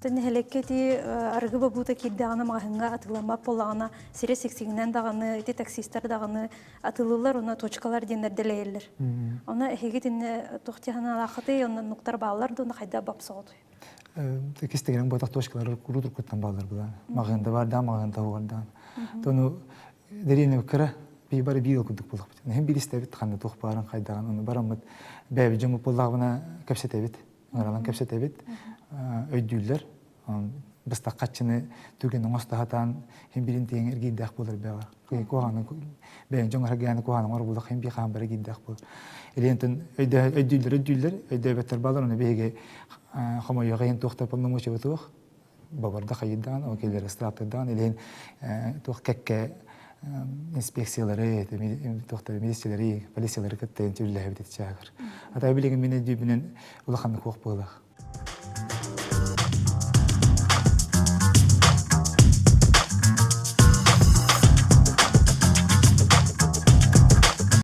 Нэһилиэккэ ити арыгы бобуута киирдэҕинэ маҕаһыыҥҥа атыыламмат буоллаҕына сирэ сиксигинэн даҕаны ити таксистар даҕаны атыылыыллар уонна точкалар диэннэр дэлэйэллэр. Онно эһиги итиннэ туох дьаһаналааххытый, онно нуктар бааллар да, онно хайдах бапсоҕутуй? Кистэгэрэн буотах точкалар курутуркуттан бааллар була. Маҕаһыында баардаан, маҕаһыында угардаан. Тону дэриэнэ кыра бии бары биир курдук буоллахпыт. Нэһин биир истэбит ханна туох баарын хайдаҕын ону бараммыт бэйэбит дьоммут буоллаҕына кэпсэтэбит. Ыҥыралан кэпсэтэбит. Өйдүүллэр. Быстах хаччыны түгэн оҥосто сатаан хин бирин тиэҥ эргиирдээх буолар бэҕэр. Куһаҕаны бэйэҥ дьоҥ аргыаны куһаҕаны оҥор буоллах хин бии хаан бары эргиирдээх буолар. Илиэнтэн өйдүүллэр өйдүүллэр, өйдөөбөттөр баалар, ону биһиги хомойуох иһин туох да полномочия туох бабарда хайыйдаан, ол келлер ыстааптардаан, илиһин туох кэккэ инспекциялары, туохтар милициялары, полициялары кытта үллэһэбит ити чаагыр. Ата билигин мин өйдүүбүнэн улаханнык хуох буолах.